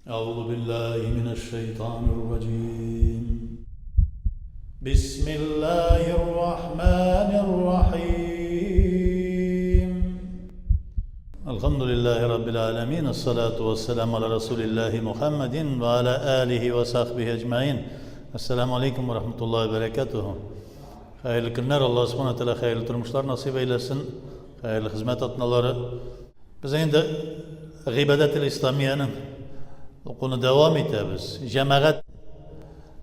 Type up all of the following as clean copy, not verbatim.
أعوذ بالله من الشيطان الرجيم بسم الله الرحمن الرحيم الحمد لله رب العالمين الصلاة والسلام على رسول الله محمد وعلى آله وصحبه أجمعين السلام عليكم ورحمة الله وبركاته Хәерле көннәр, Аллаһ Субхана Тәгалә хәерле тормышлар насыйп әйләсен, хәерле хезмәт атналары. Без инде гыйбадәтел исламиянең укуны дәвам итәбез. Җәмәгать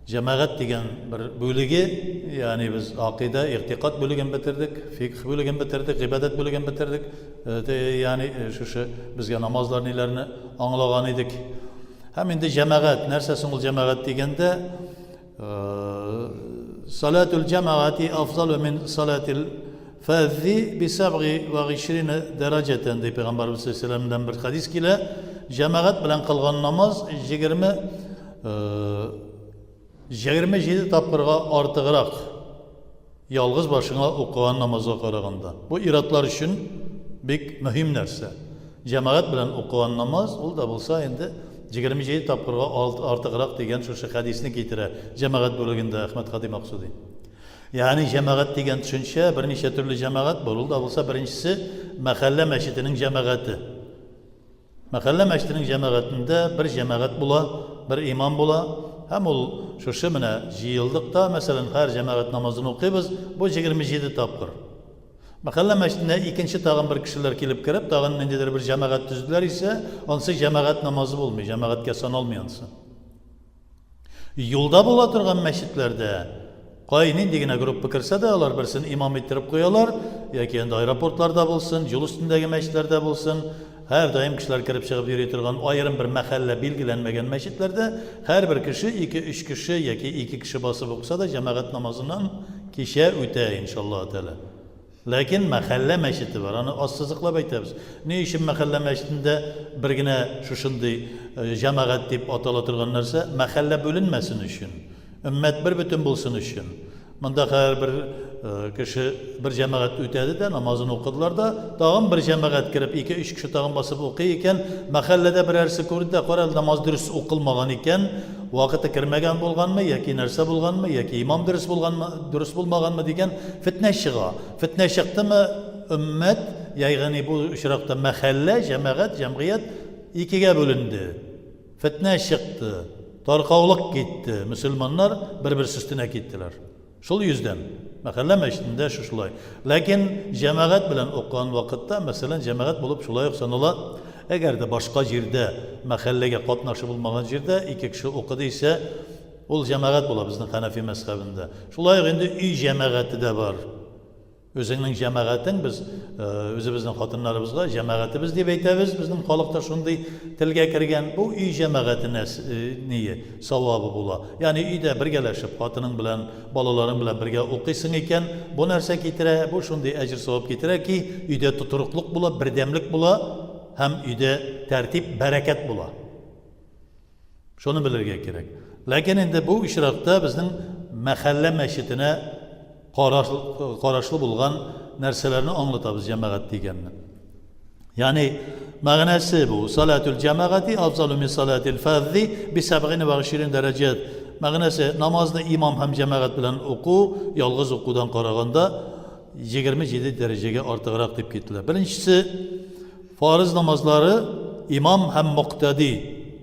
җәмәгать дигән бер бүлеге, ягъни без акыйда, игътикад бүлеген бетердек, фикх бүлеген бетердек, гыйбадәт бүлеген бетердек. Ягъни шушы безгә намазлар ниләрне аңлаган идек. Һәм инде җәмәгать, нәрсә соң ул җәмәгать дигәндә, Салатул җәмәгати афзалу мин салатил фәззи би сәбги вә гыйшрина дәрәҗәтән ди Пәйгамбәрбез саллаллаһу бер хәдис килә. Җәмәгать белән кылган намаз 20 27 тапкырга артыграк ялгыз башыңа укыган намазга караганда. Бу иратлар өчен бик мөһим нәрсә. Җәмәгать белән укыган намаз, ул да булса инде 27 тапкырга артыграк дигән шушы хәдисне китерә җәмәгать бүлегендә Әхмәт Һади Максуди. Ягъни җәмәгать дигән төшенчә берничә төрле җәмәгать бар. Ул да булса беренчесе мәхәллә мәчетенең җәмәгате. Мәхәллә мәчетенең җәмәгатендә бер җәмәгать була, бер имам була һәм ул шушы менә җыелдык та, мәсәлән, һәр җәмәгать намазын укыйбыз, бу 27 тапкыр. Мәхәллә мәчетенә икенче тагын бер кешеләр килеп кереп, тагын ниндидер бер җәмәгать төзеделәр исә, ансы җәмәгать намазы булмый, җәмәгатькә саналмый ансы. Юлда була торган мәчетләрдә кай нинди генә группа керсә дә, алар берсен имам иттереп куялар, яки инде аэропортларда булсын, юл өстендәге мәчетләрдә булсын, һәрдаим кешеләр кереп чыгып йөри торган аерым бер мәхәллә билгеләнмәгән мәчетләрдә һәрбер кеше ике-өч кеше яки ике кеше басып укыса да җәмәгать намазыннан кичә үтә, иншаллаһу тәгалә. Ләкин мәхәллә мәчете бар, аны ассызыклап әйтәбез. Ни өчен мәхәллә мәчетендә бер генә шушындый җәмәгать дип атала торган нәрсә? Мәхәллә бүленмәсен өчен, өммәт бер бөтен булсын өчен. Монда һәрбер кеше бер җәмәгать үтәде дә, намазын укыдылар да, тагын бер җәмәгать кереп, ике-өч кеше тагын басып укый икән, мәхәлләдә берәрсе күрде дә, кара әле, намаз дөрес укылмаган икән, вакыты кермәгән булганмы, яки нәрсә булганмы, яки имам дөрес булганмы, дөрес булмаганмы дигән фетнә чыга. Фетнә чыктымы, өммәт, ягъни бу очракта мәхәллә, җәмәгать, җәмгыять икегә бүленде. Фетнә чыкты, таркаулык китте, мөселманнар бер-берсе өстенә киттеләр. Шул йөздән, мәхәллә мәчетендә шушылай. Ләкин җәмәгать белән укыган вакытта, мәсәлән, җәмәгать булып шулай ук санала, әгәр дә башка җирдә, мәхәлләгә катнашы булмаган җирдә ике кеше укыды исә, ул җәмәгать була безнең хәнәфи мәзхәбендә. Шулай ук инде өй җәмәгате дә бар. Үзеңнең җәмәгатең, без үзебезнең хатыннарыбызга җәмәгатебез дип әйтәбез, безнең халыкта шундый телгә кергән. Бу өй җәмәгатенә ние, савабы була. Ягъни өйдә бергәләшеп, хатының белән, балаларың белән бергә укыйсың икән, бу нәрсә китерә? Бу шундый әҗер-савап китерә ки, өйдә тотрыклык була, бердәмлек була һәм өйдә тәртип, бәрәкәт була. Шуны белергә кирәк. Ләкин инде бу очракта безнең мәхәллә мәчетенә карашлы булган нәрсәләрне аңлатабыз җәмәгать дигәнне. Ягъни мәгънәсе бу салатул җәмәгати афзалу мин салатил фаззи би сәбгин ва гыйшрин дәрәҗәт. Мәгънәсе намазны имам һәм җәмәгать белән уку ялгыз укудан караганда 27 дәрәҗәгә артыграк дип кителә. Беренчесе Фарыз намазлары имам һәм мөктәди,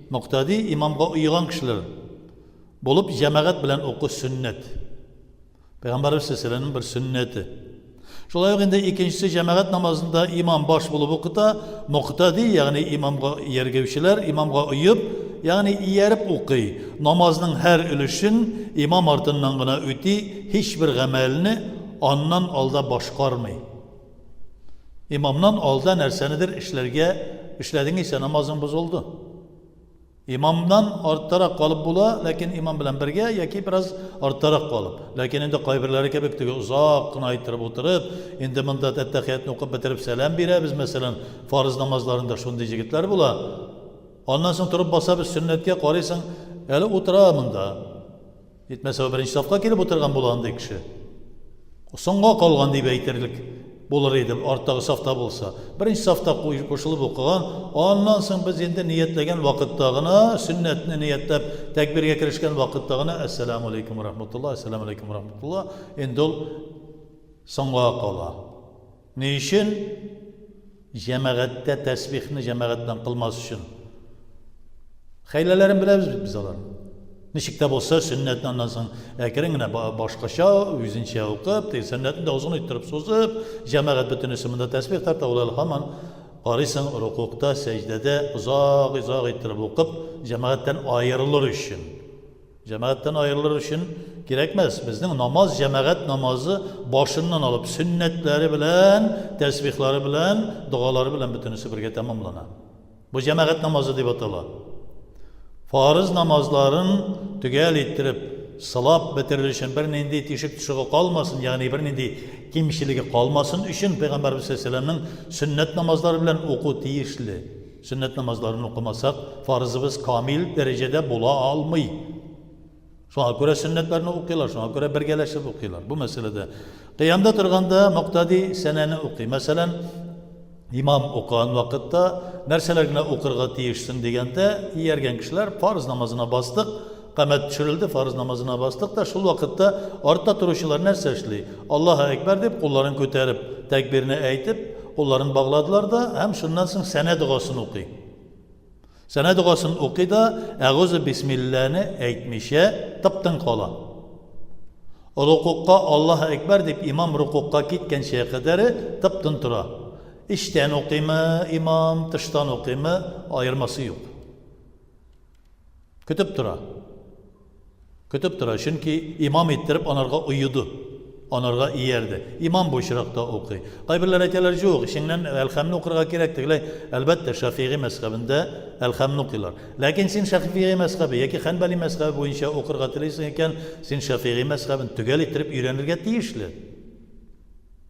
мөктәди, имамга оеган кешеләр, булып җәмәгать белән уку сөннәт. Пәйгамбәребез саллаллаһу бер сөннәте. Шулай ук инде икенчесе җәмәгать намазында имам баш булып укыта, мөктәди, ягъни имамга ияргәүчеләр, имамга оеп, ягъни ияреп укый. Намазның һәр өлешен имам артыннан гына үти, һичбер гамәлне аннан алда башкармый. Имамнан алда нәрсәнедер эшләргә эшләдең исә намазың бозылды. Имамнан арттарак калып була, ләкин имам белән бергә яки бераз арттарак калып. Ләкин инде кайберләре кебек теге озак кына иттереп утырып, инде монда әттәхиятне укып бетереп сәлам бирәбез, мәсәлән, фарыз намазларында шундый җегетләр була. Аннан соң торып басабыз сөннәткә, карыйсың, әле утыра монда. Җитмәсә, беренче сафка килеп утырган була андый кеше. Соңга калган дип әйтерлек. Булыр иде, арттагы сафта булса. Беренче сафта кушылып укыган, аннан соң без инде ниятләгән вакытта гына, сөннәтне ниятләп, тәкбиргә керешкән вакытта гына, Әссәламү алейкум вә рахматуллаһ, әссәламү алейкум вә рахматуллаһ, инде ул соңга кала. Ни өчен? Җәмәгатьтә тәсбихне җәмәгать белән кылмас өчен. Хәйләләрен беләбез бит без аларның. Ничек тә булса, сөннәтне аннан соң әкрен генә башкача, үзенчә укып, теге сөннәтне дә озын иттереп сузып, җәмәгать бөтенесе монда тәсбих тарта, ул әле һаман карыйсың, рукукта, сәҗдәдә озак-озак иттереп укып, җәмәгатьтән аерылыр өчен. Җәмәгатьтән аерылыр өчен кирәкмәс. Безнең намаз җәмәгать намазы башыннан алып сөннәтләре белән, тәсбихлары белән, догалары белән бөтенесе бергә тәмамлана. Бу җәмәгать намазы дип атала. Фарыз намазларын төгәл иттереп, сылап бетерер өчен бернинди тишек тошыгы калмасын, ягъни бернинди кимчелеге калмасын өчен Пәйгамбәрбез саллаллаһу сөннәт намазлары белән уку тиешле. Сөннәт намазларын укымасак, фарызыбыз камил дәрәҗәдә була алмый. Шуңа күрә сөннәтләрне укыйлар, шуңа күрә бергәләшеп укыйлар. Бу мәсьәләдә кыямда торганда мөктади сәнәне укый. Мәсәлән, имам укыган вакытта нәрсәләр генә укырга тиешсең дигәндә, ияргән кешеләр фарыз намазына бастык, камәт төшерелде, фарыз намазына бастык та, шул вакытта артта торучылар нәрсә эшли? Аллаһу әкбәр дип кулларын күтәреп, тәкбирне әйтеп, кулларын багладылар да һәм шуннан соң сәнә догасын укый. Сәнә догасын укый да, әгузу бисмилләне әйтмичә тып-тын кала. Рукукка Аллаһу әкбәр дип имам рукукка киткәнчә кадәре тып-тын тора. Эчтән укыймы имам, тыштан укыймы, аермасы юк. Көтеп тора. Көтеп тора, чөнки имам иттереп анарга оеды. Анарга иярде. Имам бу очракта укый. Кайберләр әйтәләр, юк, эчеңнән Әлхәмне укырга кирәк, тегеләй. Әлбәттә, Шәфигый мәзхәбендә Әлхәмне укыйлар. Ләкин син Шәфигый мәзхәбе яки Хәнбәли мәзхәбе буенча укырга телисең икән, син Шәфигый мәзхәбен төгәл иттереп өйрәнергә тиешле.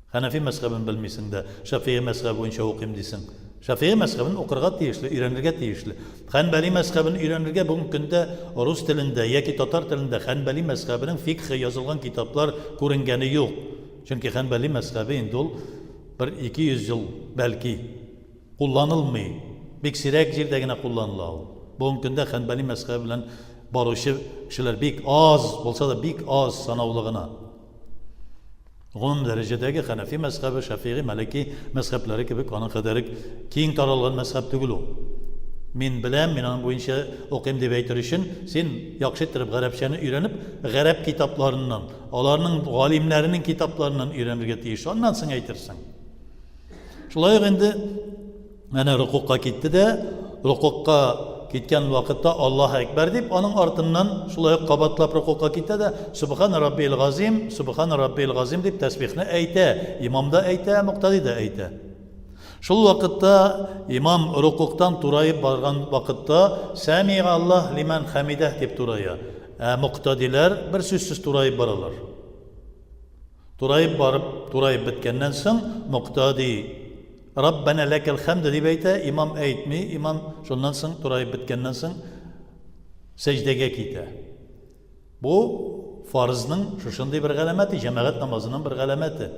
Хәнәфи мәзхәбен белмисең дә, Шәфигый мәзхәбе буенча укыйм дисең. Шәфигый мәзхәбен укырга тиешле, өйрәнергә тиешле. Хәнбәли мәзхәбен өйрәнергә бүгенге көндә рус телендә яки татар телендә хәнбәли мәзхәбенең фикхе язылган китаплар күренгәне юк. Чөнки хәнбәли мәзхәбе инде ул бер 200 ел, бәлки, кулланылмый. Бик сирәк җирдә генә кулланыла ул. Бүгенге көндә хәнбәли мәзхәбе белән баручы кешеләр бик аз, булса да бик аз, санаулы гына. Гомум дәрәҗәдәге хәнәфи мәзхәбе, шәфигый, мәлики мәзхәбләре кебек аның кадәр үк киң таралган мәзхәб түгел ул. Мин беләм, мин аның буенча укыйм дип әйтер өчен, син яхшы иттереп гарәпчәне өйрәнеп, гарәп китапларыннан, аларның галимнәренең китапларыннан өйрәнергә тиеш. Аннан соң әйтерсең. Шулай ук инде Әнә рокукка китте дә, рокукка киткән вакытта Аллаһ әкбәр дип, аның артыннан шулай ук кабатлап рокукка китә дә, Субхан раббил газим, Субхан раббил газим дип тәсбихне әйтә. Имам да әйтә, муктади да әйтә. Шул вакытта имам рокуктан тураеп барган вакытта Сәмига Аллаһ лиман хамидәһ дип турая. Ә муктадиләр бер сүзсез тураеп баралар. Тураеп барып, тураеп беткәннән соң, муктади Раббәнә ләкәл хәмде дип әйтә, имам әйтми, имам шуннан соң тураеп беткәннән соң сәҗдәгә китә. Бу фарызның шушындый бер галәмәте, җәмәгать намазының бер галәмәте.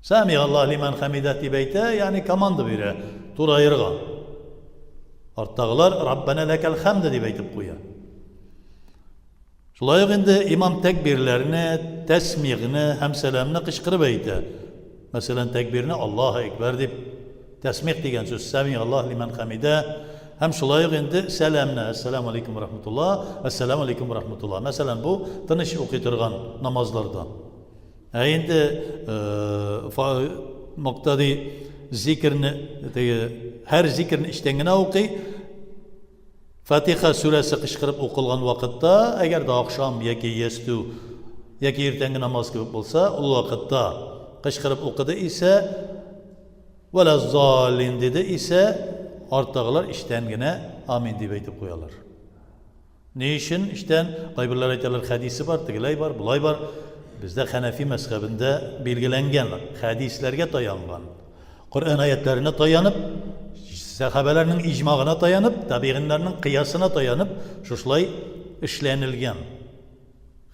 Сәми Аллаһ лиман хамидә дип әйтә, ягъни команда бирә тураерга. Арттагылар Раббәнә ләкәл хәмде дип әйтеп куя. Шулай ук инде имам тәкбирләрне, тәсмигъне һәм сәламне кычкырып әйтә. Мәсәлән, тәкбирне Аллаһу әкбәр дип, тәсмигъ дигән сүз Сәми Аллаһ лимән хәмидә һәм шулай ук инде сәламне Әссәламу алейкум рахматуллаһ, Әссәламу алейкум рахматуллаһ. Мәсәлән, бу тыныч укый торган намазларда. Ә инде муктади зикерне теге һәр зикерне эчтән генә укый. Фатиха сүрәсе кычкырып укылган вакытта, әгәр дә ахшам яки ястү яки иртәнге намаз кебек булса, ул вакытта кычкырып укыды исә, вәләззалин диде исә, арттагылар эчтән генә амин дип әйтеп куялар. Ни өчен эчтән? Кайберләр әйтәләр, хәдисе бар, тегеләй бар, болай бар. Бездә хәнәфи мәзхәбендә билгеләнгән, хәдисләргә таянган. Коръән аятләренә таянып, сәхабәләрнең иҗмагына таянып, табигыннарның кыясына таянып, шушылай эшләнелгән.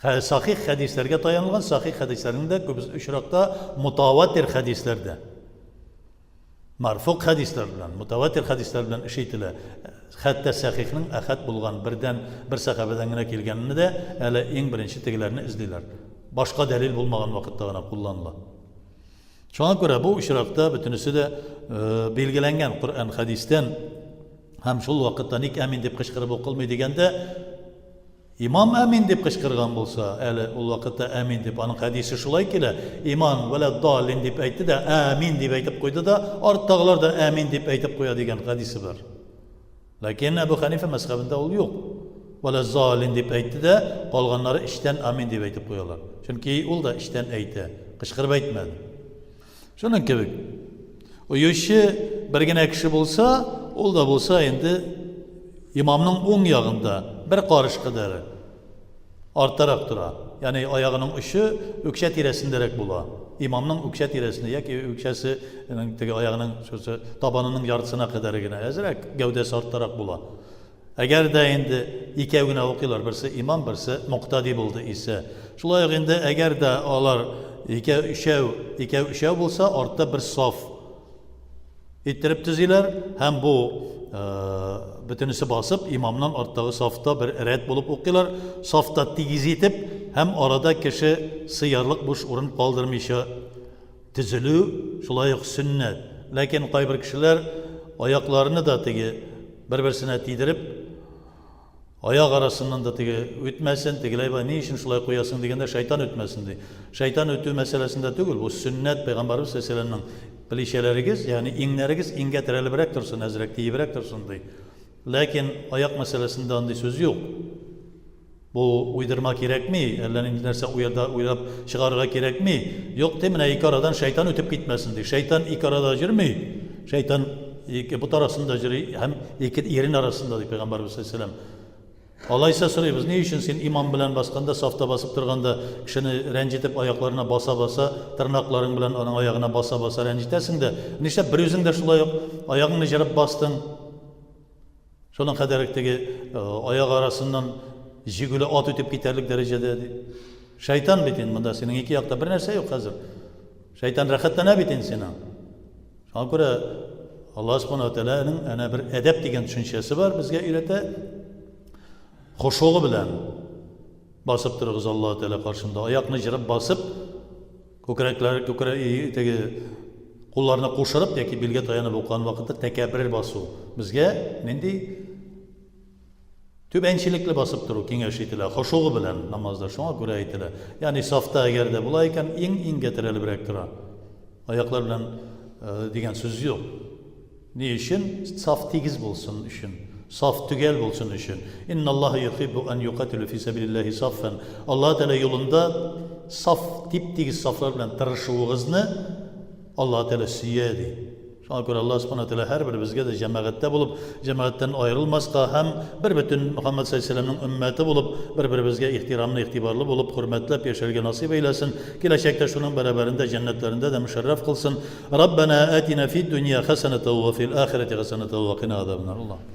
Сахих хәдисләргә таянылган, сахих хәдисләрнең дә күбесе очракта мутаватир хәдисләрдә. Марфук хәдисләр белән, мутаватир хәдисләр белән эш ителә. Хәтта сахихның әхәд булган бердән бер сәхабәдән генә килгәнне дә әле иң беренче тегеләрне эзлиләр. Башка дәлил булмаган вакытта гына кулланыла. Шуңа күрә бу очракта бөтенесе дә билгеләнгән Коръән хәдистән һәм шул вакытта ник әмин дип кычкырып укылмый дигәндә, Имам әмин дип кычкырган булса, әле ул вакытта әмин дип, аның хәдисе шулай килә, иман вәләд-даллин дип әйтте дә, әмин дип әйтеп куйды да, арттагылар да әмин дип әйтеп куя дигән хәдисе бар. Ләкин Әбү Хәнифә мәзхәбендә ул юк. Вәләз-залин дип әйтте дә, калганнары эчтән амин дип әйтеп куялар. Чөнки ул да эчтән әйтә, кычкырып әйтмәде. Шуның кебек. Оючы бер генә кеше булса, ул да булса инде имамның уң ягында бер карыш кадәре арттарак тора. Ягъни аягының очы үкчә тирәсендәрәк була. Имамның үкчә тирәсендә яки үкчәсе теге аягының шушы табанының яртысына кадәр генә әзрәк гәүдәсе арттарак була. Әгәр дә инде икәү генә укыйлар, берсе имам, берсе муктади булды исә. Шулай ук инде әгәр дә алар икәү өчәү, икәү өчәү булса, артта бер саф иттереп төзиләр һәм бу бөтенесе басып, имамнан арттагы сафта бер рәт булып укыйлар. Сафта тигез итеп һәм арада кеше сыярлык буш урын калдырмыйча төзелү шулай ук сөннәт. Ләкин кайбер кешеләр аякларны да теге бер-берсенә тидереп, аяк арасыннан да теге үтмәсен, тегеләй болай, ни өчен шулай куясың дигәндә, шайтан үтмәсен ди. Шайтан үтү мәсьәләсендә түгел, бу сөннәт, пәйгамбәребез саллаллаһу алейһи плечәләрегез, ягъни иңнәрегез иңгә терәлебрәк торсын, әзрәк тиебрәк торсын ди. Ләкин аяк мәсьәләсендә андый сүз юк. Бу уйдырма кирәкми, әллә нинди нәрсә уяда уйлап чыгарырга кирәкми. Юк, ди, менә ике арадан шайтан үтеп китмәсен, ди. Шайтан ике арада йөрми. Шайтан ике бот арасында йөри һәм ике ирен арасында, ди Пәйгамбәрбез саллаллаһу алейһи Алайса сорыйбыз, ни өчен син имам белән басканда, сафта басып торганда кешене рәнҗетеп аякларына баса-баса, тырнакларың белән аның аягына баса-баса рәнҗетәсең дә, нишләп берүзең дә шулай ук аягыңны җырып бастың? Шуның кадәр теге аяк арасыннан җигүле ат үтеп китәрлек дәрәҗәдә ди. Шайтан бит инде монда синең ике якта бер нәрсә юк хәзер. Шайтан рәхәтләнә бит инде сиңа. Шуңа күрә Аллаһ Субхану Тәгаләнең әнә бер әдәп дигән төшенчәсе бар, безгә өйрәтә. Хошугы белән басып торыгыз Аллаһ Тәгалә каршында. Аякны җырып басып, Күкрәкләр, күкрә, теге кулларны кушырып яки билгә таянып укыган вакытта тәкәббер басу. Безгә нинди түбәнчелекле басып тору киңәш ителә, хошугы белән намазда шуңа күрә әйтелә. Ягъни сафта әгәр дә була икән, иң иңгә терәлебрәк тора. Аяклар белән дигән сүз юк. Ни өчен? Саф тигез булсын өчен. Саф төгәл булсын өчен. Инналлаһа юхиббу ан юкатилу фи сәбилиллаһи саффан. Аллаһ Тәгалә юлында саф, тип-тигез сафлар белән тырышуыгызны Аллаһ Тәгалә сөя, ди. Шуңа күрә Аллаһ Субхана Тәгалә һәрберебезгә дә җәмәгатьтә булып, җәмәгатьтән аерылмаска һәм бер бөтен Мөхәммәд саллаллаһу алейһи ва сәлләмнең өммәте булып, бер-беребезгә ихтирамлы, игътибарлы булып, хөрмәтләп яшәргә насыйп әйләсен. Киләчәктә шуның бәрабәрендә җәннәтләрендә дә мөшәррәф кылсын. Раббана атина фид дөнья хәсәнәтә ва фил ахирәти хәсәнәтә ва кина азабаннар. Аллаһ.